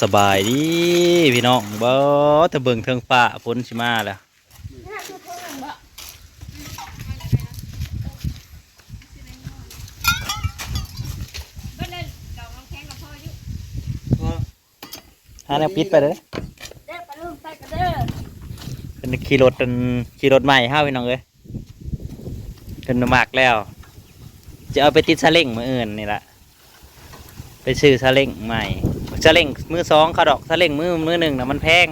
ສະບາຍດີພີ່ນ້ອງ ເບິ່ງ ແຕ່ເບິ່ງເທິງຟ້າ ຝົນຊິມາແລ້ວ. ຫາແນວປິດໄປເດີ້ ເດີ ປາລຸງ ໄປກັນເດີ ເພິ່ນຂີ່ລົດ ອັນ ຂີ່ລົດໃໝ່ເຮົາ ພີ່ນ້ອງເອີຍ. ເພິ່ນມັກແລ້ວ ຈະເອົາໄປຕິດສາເລັ້ງມື້ອື່ນນີ້ລະ ໄປຊື້ສາເລັ້ງໃໝ່ ສາເລັ້ງມືສອງເຂົາດອກ ສາເລັ້ງມື ມືໜຶ່ງນະມັນແພງ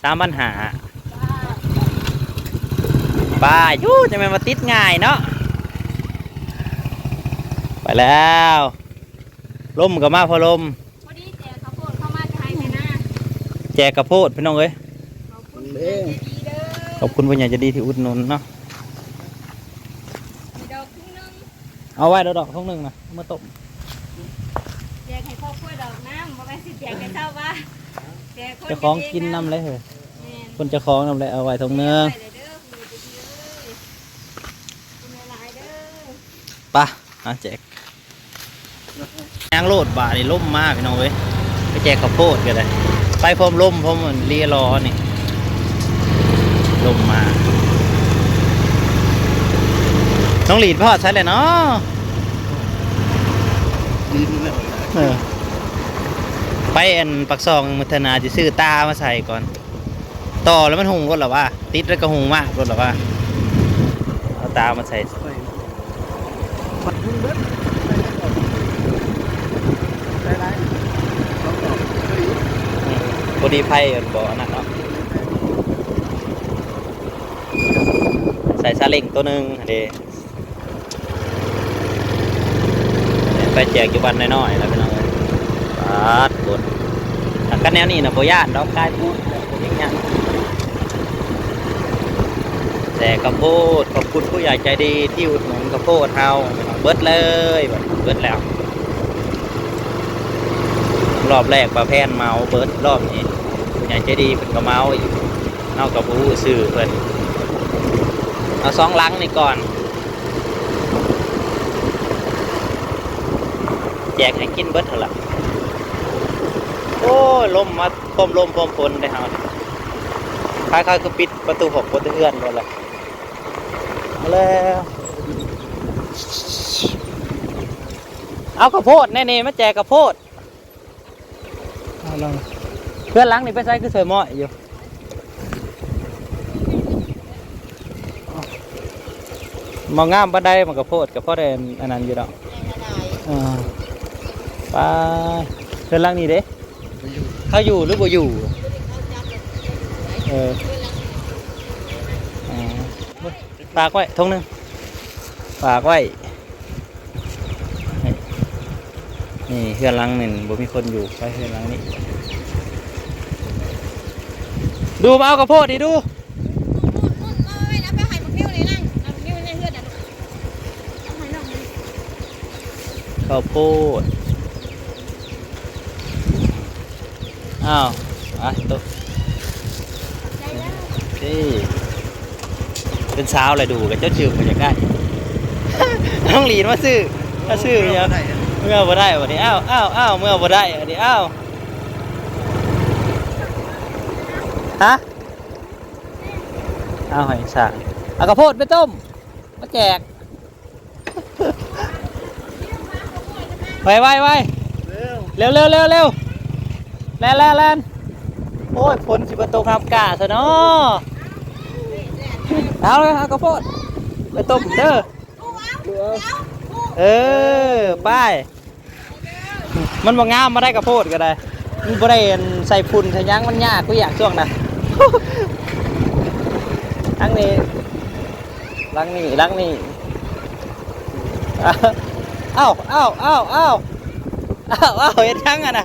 ສາມພັນຫ້າ ປ້າຢູ່ ຈັ່ງແມ່ນວ່າຕິດງ່າຍເນາະ. ໄປແລ້ວ ລົມກໍມາພໍລົມ ພໍດີແຈກເຂົ້າໂພດເຂົ້າມາຈະໃຫ້ແມ່ນາ ແຈກເຂົ້າໂພດພີ່ນ້ອງເອີຍ. ຂອບຄຸນຜູ້ໃຫຍ່ໃຈດີເດີ ຂອບຄຸນຜູ້ໃຫຍ່ໃຈດີທີ່ອຸດໜູນເນາະ. ມີດອກທຸງໜຶ່ງ ເອົາໄວ້ດອກ ດອກທຸງໜຶ່ງນະ ເອົາມາຕົ້ມ ແຈກໃຫ້ຄອບຄົວດອກນຳ ບໍ່ແມ່ນຊິແຈກໃຫ້ຊາວບ້ານ ແຈກຄົນເຈົ້າຂອງກິນນຳເລີຍເຮີ້ຍ. ແມ່ນ ຄົນເຈົ້າຂອງນຳແຫຼະ ເອົາໄວ້ທຸງໜຶ່ງ ເກັບໄວ້ເດີ ຜູ້ໃຫຍ່ໃຈດີເອີຍ ຂອບຄຸນຫຼາຍໆເດີ. ປະ ຫາແຈກ ຍ່າງໂລດບາດນີ້ ລົມມາພີ່ນ້ອງເອີຍ ໄປແຈກເຂົ້າໂພດກໍໄດ້ ໄປພ້ອມລົມ ພ້ອມອັນລີລໍນີ້ ລົມມາ. ນ້ອງຫຼີດໄປຮອດໃສແລ້ວເນາະ? ເອີ ໄປອັນປາກຊ່ອງ ມື້ເທື່ອໜ້າຊິຊື້ຕາມາໃສ່ກ່ອນ. ຕໍ່ແລ້ວມັນຮຸ່ງໂລດລະວ່າ ຕິດແລ້ວກໍຮຸ່ງມາກໂລດລະວ່າ ເອົາຕາມາໃສ່ ພໍດີໄຟມັນບໍ່ອັນນັ້ນເນາະ ໃສ່ສາເລັ້ງໂຕໜຶ່ງຫັ້ນເດ. ໄປແຈກຢູ່ບ້ານນ້ອຍໆແລ້ວພີ່ນ້ອງເອີຍ ປາດຄົນ ຖ້າກັນແນວນີ້ນະບໍ່ຢ້ານດອກ ກາຍພຸ້ນແລ້ວບໍ່ມີຫຍັງ. ແຈກເຂົ້າໂພດ ຂອບຄຸນຜູ້ໃຫຍ່ໃຈດີທີ່ອຸດໜູນເຂົ້າໂພດເຮົາ ເບິດເລີຍ ເບິດແລ້ວ. ຮອບແລກປ້າແພນເໝົາເບິດ ຮອບນີ້ຜູ້ໃຫຍ່ໃຈດີເພິ່ນກໍເໝົາອີກ ເຮົາກໍບໍ່ຮູ້ຊື່ເພິ່ນ. ເອົາສອງຫຼັງນີ້ກ່ອນ ແຈກໃຫ້ກິນເບິດຫັ້ນລະ. ໂອ້ຍ ລົມມາ ພວມລົມພວມຝົນເດ້ເຮົານີ້ ໃຜໆຄືປິດປະຕູຫ້ອງປະຕູເຮືອນເບິດລະ. ມາແລ້ວ ເອົາເຂົ້າໂພດແນ່ນີ້ ມາແຈກເຂົ້າໂພດ. ເອົາລອງ ເຮືອນຫຼັງນີ້ໄປໃສຄືສວຍມ້ອຍຢູ່ ບໍ່ງາມປານໃດ ມັນກະໂພດ ກະພໍໄດ້ອັນນັ້ນຢູ່ດອກ. ເອີ ໄປ ເຮືອນຫຼັງນີ້ເດ້ ເຂົາຢູ່ຫຼືບໍ່ຢູ່? ເອີ ເອີ. ຝາກໄວ້ຖົງໜຶ່ງ ຝາກໄວ້. ນີ້ ນີ້ເຮືອນຫຼັງໜຶ່ງບໍ່ມີຄົນຢູ່ ໄປເຮືອນຫຼັງນີ້ ດູມາເອົາເຂົ້າໂພດນີ້ດູ. ເຂົ້າໂພດ ອ້າວ ໄປໂຕະ ໄດ້ແລ້ວ ນີ້ ເປັນສາວແລ້ວດູ ກະຈົດຊື່ບໍ່ຢາກໄດ້ ນ້ອງຫຼີນມາຊື້ ມາຊື້ຫຍັງ ເມືອບໍ່ໄດ້ບັດນີ້ ອ້າວ ອ້າວ ອ້າວ ເມືອບໍ່ໄດ້ບັດນີ້ ອ້າວ ຮະ ເອົາໃຫ້ຊ່າງ ເອົາເຂົ້າໂພດໄປຕົ້ມ ມາແຈກ ໄວໆໆ ເຣວ ເຣວໆໆ ແລ່ນໆໆ. ໂອ້ຍ ຝົນຊິມາຕົກຮາບກ້າຊະເນາະ. ເອົາເລີຍ ເອົາເຂົ້າໂພດໄປຕົ້ມເດີ. ເອີ ໄປ. ມັນບໍ່ງາມ ມາໄດ້ເຂົ້າໂພດກໍໄດ້ ມັນບໍ່ໄດ້ອັນໃສ່ຝຸ່ນໃສ່ຫຍັງ ມັນຍາກ ກູຢາກຊ່ວງນະ ທັງນີ້ ຫຼັງນີ້ ຫຼັງນີ້. ອ້າວ ອ້າວ ອ້າວ ອ້າວ ເຮັດຫຍັງຫັ້ນນະ?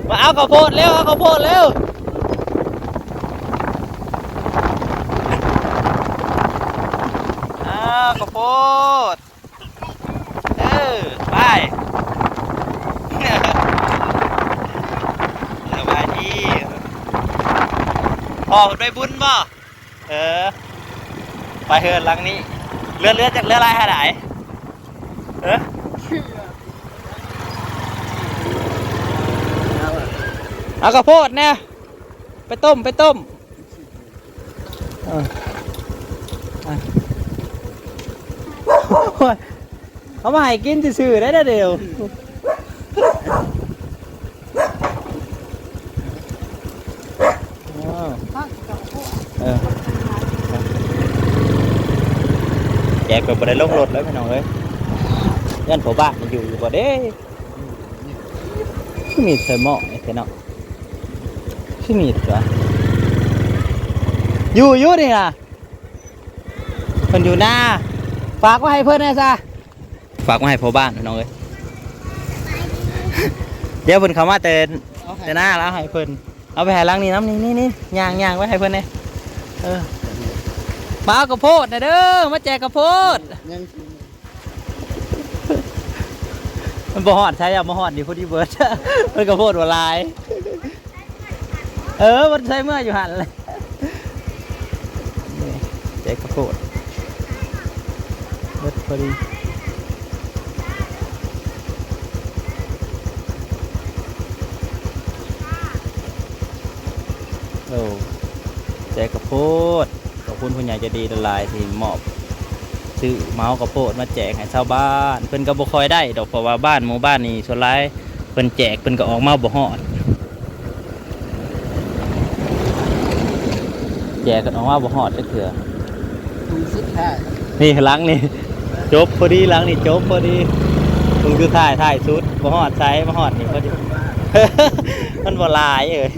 ມາເອົາເຂົ້າໂພດເລັວ ເອົາເຂົ້າໂພດເລັວ. ອ້າວ ເຂົ້າໂພດ ເອີ ໄປ ສະບາຍດີ. ພໍ່ເພິ່ນໄປບຸນບໍ່? ເອີ ໄປເຮືອນຫຼັງນີ້ ເຫຼືອ ເຫຼືອຈັກ ເຫຼືອຫຼາຍເທົ່າໃດ? ເອີ ເອົາລະ ເອົາເຂົ້າໂພດແດ່ ໄປຕົ້ມ ໄປຕົ້ມ ເອີ ເອົາມາໃຫ້ກິນຊື່ໆ ໄດ້ເດີ. ເອີ ແກກໍບໍ່ໄດ້ລົງລົດແລ້ວພີ່ນ້ອງເອີຍ. ເຮືອນພໍ່ບ້ານຢູ່ຢູ່ບໍ່ເດ້? ຄືມີດໃສ່ໝໍ້ແທ້ເນາະ. ຄືມີດວະ? ຢູ່ ຢູ່ນີ້ນະ. ເພິ່ນຢູ່ນາ. ຝາກໄວ້ໃຫ້ເພິ່ນແດ່ຊະ. ຝາກມາໃຫ້ພໍ່ບ້ານພີ່ນ້ອງເອີຍ. ດຽວເພິ່ນເຂົ້າມາແຕ່ ແຕ່ນາແລ້ວໃຫ້ເພິ່ນ ເອົາໄປໃຫ້ຫຼັງນີ້ນຳ. ນີ້ໆໆ ຍ່າງ ຍ່າງໄວ້ໃຫ້ເພິ່ນແດ່. ເອີ ມາເອົາເຂົ້າໂພດນະເດີ ມາແຈກເຂົ້າໂພດ. ມັນບໍ່ຮອດໃສ ເອົາມາຮອດນີ້ພໍດີເບີດ. ມັນເຂົ້າໂພດບໍ່ຫຼາຍ. ເອີ ມັນໃສ່ເມືອຢູ່ຫັ້ນແຫຼະ. ນີ້ ແຈກເຂົ້າໂພດ ເບິດພໍດີ. ໂອ້ ແຈກເຂົ້າໂພດ. ຂອບຄຸນຜູ້ໃຫຍ່ໃຈດີຫຼາຍໆ ທີ່ມອບ ຊື້ເໝົາເຂົ້າໂພດມາແຈກໃຫ້ຊາວບ້ານ. ເພິ່ນກໍບໍ່ຄ່ອຍໄດ້ດອກ ເພາະວ່າບ້ານໝູ່ບ້ານນີ້ສ່ວນຫຼາຍ ເພິ່ນແຈກເພິ່ນກໍອອກມາບໍ່ຮອດ. ແຈກກັນອອກມາບໍ່ຮອດຈັກເທື່ອ. ທຸງສຸດທ້າຍ ນີ້ຫຼັງນີ້ຈົບພໍດີ ຫຼັງນີ້ຈົບພໍດີ. ທຸງສຸດທ້າຍ ທ້າຍສຸດ ບໍ່ຮອດໃສ ມາຮອດນີ້ພໍດີ. ມັນບໍ່ຫຼາຍເອີຍ.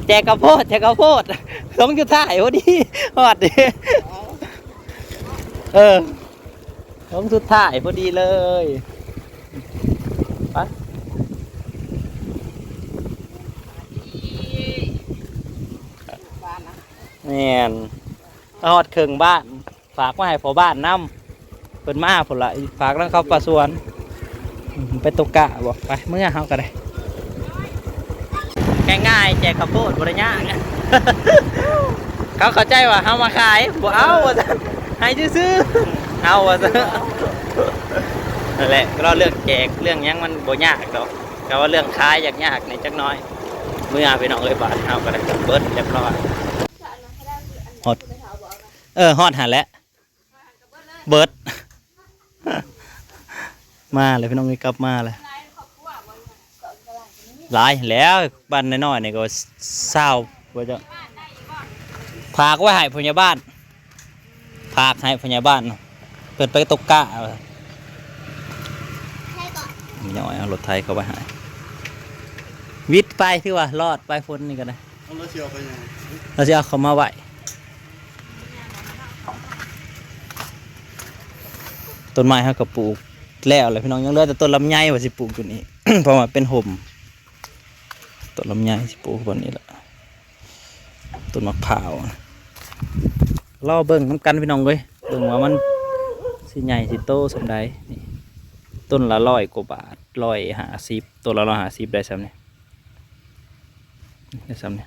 ແຈກເຂົ້າໂພດ ແຈກເຂົ້າໂພດ ຖົງສຸດທ້າຍພໍດີ ຮອດເດ້. ເອີ ຖົງສຸດທ້າຍພໍດີເລີຍ. ໄປ ແມ່ນ ມາຮອດເຄິ່ງບ້ານ. ຝາກມາໃຫ້ພໍ່ບ້ານນຳ ເພິ່ນມາພຸ້ນລະ. ຝາກນຳເຂົາປາສວນ ອືມ ໄປຕົກກະບໍ? ໄປ ເມືອເຮົາກໍໄດ້. ງ່າຍໆ ແຈກເຂົ້າໂພດບໍ່ໄດ້ຍາກ. ເຂົາເຂົ້າໃຈວ່າເຮົາມາຂາຍ ບໍ່ເອົາວ່າຊັ້ນ ໃຫ້ຊື່ໆ ເອົາວ່າຊັ້ນ. ນັ້ນແຫຼະ ເຮົາເລື່ອງແຈກເລື່ອງຫຍັງມັນບໍ່ຍາກດອກ ແຕ່ວ່າເລື່ອງຂາຍຍາກໆ ນີ້ຈັກໜ້ອຍ. ເມືອພີ່ນ້ອງເອີຍ ບາດເຮົາກໍໄດ້ເບິດຮຽບຮ້ອຍ. ຮອດ ເອີ ຮອດຫັ້ນແຫຼະ ເບິດ ມາແລ້ວພີ່ນ້ອງເອີຍ ກັບມາແລ້ວ. ຫຼາຍແລ້ວ ບ້ານນ້ອຍໆ ນີ້ກໍຊາວ ວ່າຈະ ຝາກໄວ້ໃຫ້ຜູ້ໃຫຍ່ບ້ານ ຝາກໃຫ້ຜູ້ໃຫຍ່ບ້ານ ເພິ່ນໄປຕົກກະ. ໃຫ້ກ່ອນ ນ້ອຍເອົາລົດໄຖເຂົ້າໄປໃຫ້ ວິດໄປ ຖືວ່າລອດໄປ ຝົນນີ້ກໍໄດ້. ເອົາ ລາວຊິເອົາໄປຫຍັງ? ລາວຊິເອົາເຂົ້າມາໄວ້. ຕົ້ນໄມ້ເຮົາກໍປູກແລ້ວແຫຼະພີ່ນ້ອງ ຍັງເຫຼືອແຕ່ຕົ້ນລຳໄຍວ່າຊິປູກຢູ່ນີ້ ເພາະວ່າເປັນຮົ່ມ. ຕົ້ນລຳໄຍຊິປູກບ່ອນນີ້ລະ ຕົ້ນໝາກພ້າວ. ລໍເບິ່ງນຳກັນພີ່ນ້ອງເອີຍ ເບິ່ງວ່າມັນຊິໃຫຍ່ຊິໂຕສ່ຳໃດ. ນີ້ ຕົ້ນລະຮ້ອຍກວ່າບາດ ຮ້ອຍຫ້າສິບ ຕົ້ນລະຮ້ອຍຫ້າສິບ ໄດ້ສ່ຳນີ້. ໄດ້ສ່ຳນີ້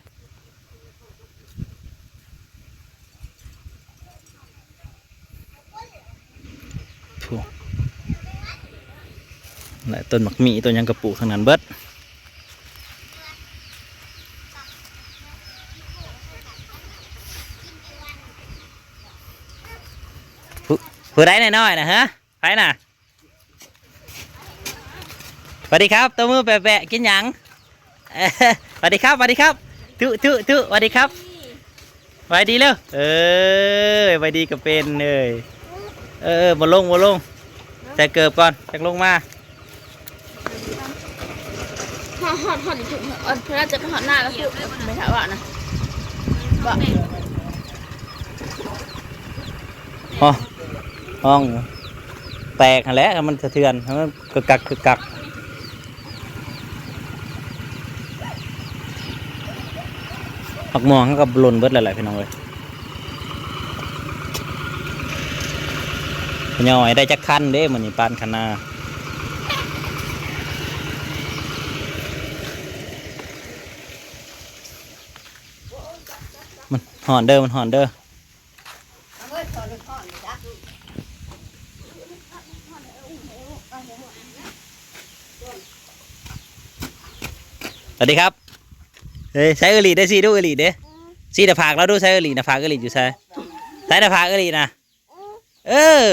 ໂອ້ ແລະ ຕົ້ນໝາກມີ້ ຕົ້ນຫຍັງກະປູກທັງນັ້ນເບິດ. ຜູ້ ຜູ້ໃດນ້ອຍໆນະ ຮະ? ໃຜນະ? ຫວັດດີຄັບ ຕົບມືແປະໆ ກິນຫຍັງ? ຫວັດດີຄັບ ຫວັດດີຄັບ ທຸໆໆ ຫວັດດີຄັບ ຫວັດດີເລີ. ເອີ ຫວັດດີກໍເປັນເອີຍ. ເອີ ບໍ່ລົງ ບໍ່ລົງ ໃສ່ເກີບກ່ອນ ຈັກລົງມາ. ຮອດ ຮອດ ຮອດຢູ່ ເພິ່ນອາດຈະໄປຮອດນາແລ້ວ ຄືແມ່ເຖົ້າວ່ານະ ວ່າ ຮະ ຫ້ອງແຕກຫັ້ນແຫຼະ ມັນສະເທືອນ ມັນກຶກກັກ ກຶກກັກ. ໝາກມ່ວງເຮົາກໍຫຼົ່ນເບິດແລ້ວແຫຼະ ພີ່ນ້ອງເອີຍ. ພໍ່ຍ່ອຍໄດ້ຈັກຄັນເດ້ ມື້ນີ້ປານຄະນາ. ມັນຮ້ອນເດີ ມັນຮ້ອນເດີ. วัสดีครับ เฮ้ย ใช้เออหลีดได้สิ ดูเออหลีดเด้ สิหน้าผากเราดู ใช้เออหลีด หน้าผากเออหลีดอยู่ใส่ ใช้หน้าผากเออหลีดนะ เออ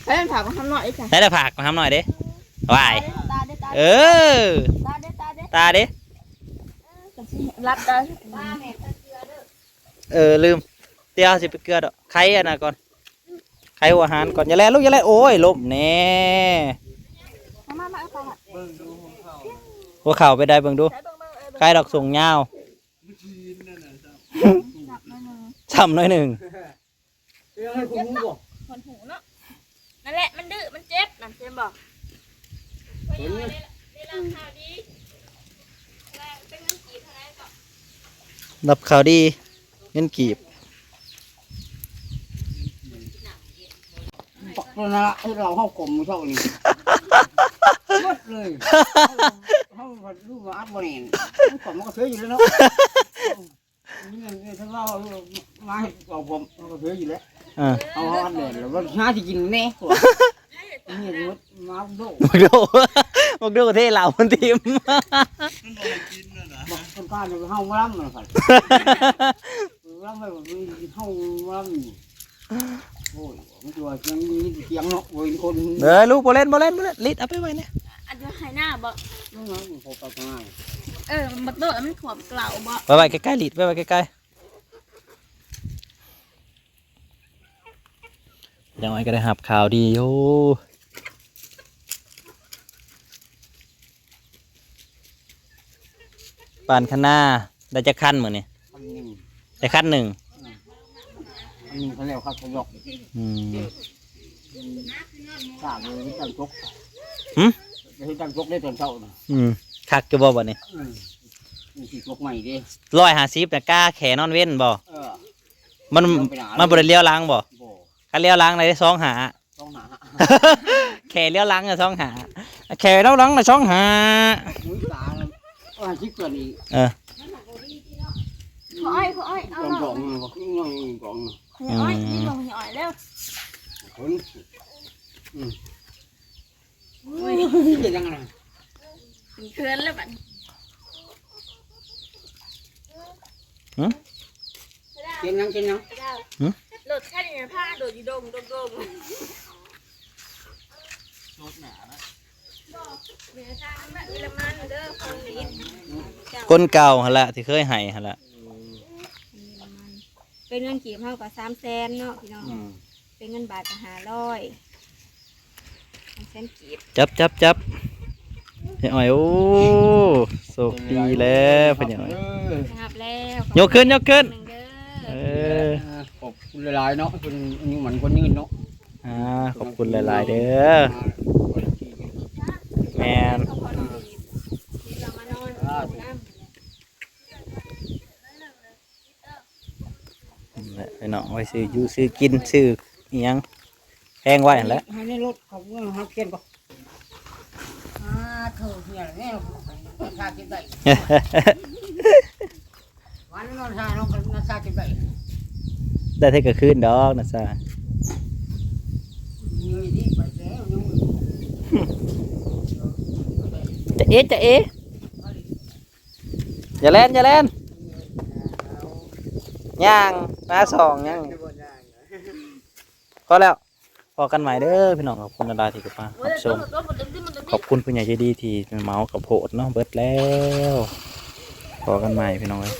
ใช้หน้าผากมาทำหน่อยจ้ะ ใช้หน้าผากมาทำหน่อยเด้ วาย ตาเด้ ตา เอ เด้ อ ตาเด้ ตาเด้ ตาเด้ หลับได้ เออ ลืม เดี๋ยวสิไปเกลือดอก ไขอันนั้นก่อน ไขหัวหารก่อน อย่าแล่นลูก อย่าแล่น โอ้ย ล้มแน่ มา มา มา เอาไป หัวเข่าไปได้เบิ่งดู ใช้เบิ่ง เบิ่ง เออ เบิ่ง ไขดอกส่งยาว ช้ำหน่อยหนึ่ง เรื่องให้คุณรู้บ่ หดหูเนาะ นั่นแหละ มันดื้อ มันเจ็บ นั่นเห็นบ่ เห็นไหม ได้รับข่าวดี ได้รับข่าวดี เงินกีบ บักตัวนั้นละ ให้เราเข้ากลมเท่านี้ หมดเลย เขา เขาลูกมาอัดบ่แน่น มันกลมมันก็เสียอยู่แล้วเนาะ นี่ นี่ ถ้าว่ามาให้เอาผม มันก็เสียอยู่แล้ว เออ เอาอัดแน่นแล้ว มันหาที่กินแน่กว่า นี่ มาโด บักโด บักโดเทเหล้ามันทิ่ม มันบ่ให้กินนั่นน่ะ บักต้นกล้าเนี่ย เฮามาลำมันไป ลำไป เฮามาลำ โอ้ย มันตัวยังมีเสียงเนาะ โอ้ย คน เออ ลูก บ่เล่น บ่เล่น บ่เล่น ลิด เอาไปไว้เนี่ย อันอยู่ไฮนาบ่ นั่นน่ะ มันพอไปง่าย เออ มันบักโดด มันขวบเกลาบ่ ไปไว้ใกล้ๆ ลิด ไปไว้ใกล้ๆ ยังไงก็ได้รับข่าวดีอยู่ ปานคณา ได้จักคันมื้อนี้ คันหนึ่ง ได้คันหนึ่ง อืม คันหนึ่งเขาเรียกคันสยอก อืม สามเลยตั้งจก หึ เฮ็ดตั้งจกได้ตอนเช้าน่ะ อืม คักอยู่บ่บัดนี้ อืม นี่สิจกใหม่เด้ ร้อยห้าสิบน่ะ กาแค่นอนเว้นบ่ เออ มัน มันบ่ได้เลี้ยวหลังบ่ บ่ คันเลี้ยวหลังได้สองห้า สองห้า แค่เลี้ยวหลังน่ะสองห้า แค่เลี้ยวหลังน่ะสองห้า หมุนตา ห้าสิบตัวนี้ เออ พ่ออ้อย พ่ออ้อย เอา ดองๆ นี่บ่ นี่ดอง พ่ออ้อย อืม นี่ลงพ่ออ้อยเร็ว คน อืม อุ้ย เป็นยังไง เขินแล้วบัดนี้ หึ เขียนหยัง เขียนหยัง หึ รถคันนี้พาโดดอยู่ดง ดง ดง รถหนานะ คนเก่าหั่นละ ที่เคยให้หั่นละ เป็นเงินกีบเฮาก็สามแสนเนาะพี่น้อง อืม เป็นเงินบาทก็ห้าร้อย สามแสนกีบ จับ จับ จับ พ่ออ้อย โอ้ โชคดีแล้ว พ่ออ้อย เออ รับแล้ว ยกขึ้น ยกขึ้น หนึ่งเด้อ เออ ขอบคุณหลายๆ เนาะ เพิ่นอายุหมันขวัญยืนเนาะ อ่า ขอบคุณหลายๆ เด้อ แม่น ขอบคุณที่เรามานอน นั่นแหละพี่น้อง ไว้ซื้ออยู่ซื้อกิน ซื้ออิหยังแพงไว้หั่นแหละ ให้ในรถเขาเมืองหาเขียนก่อน อ่า โถ่ เหี่ยแล้ว ชากินได้ วันนอนชาเนาะ นอนชากินได้ ได้แต่กลางคืนดอกนะซา นี่ นี่ไปแล้ว ยัง จะเอ๊ะ จะเอ๊ะ อย่าแล่น อย่าแล่น ย่าง มาสอง ย่าง พอแล้ว พ้อกันใหม่เด้อพี่น้อง ขอบคุณหลายๆ ที่เข้ามารับชม ขอบคุณผู้ใหญ่ใจดีที่เหมาข้าวโพดเนาะ เบิดแล้ว พ้อกันใหม่พี่น้องเอ้ย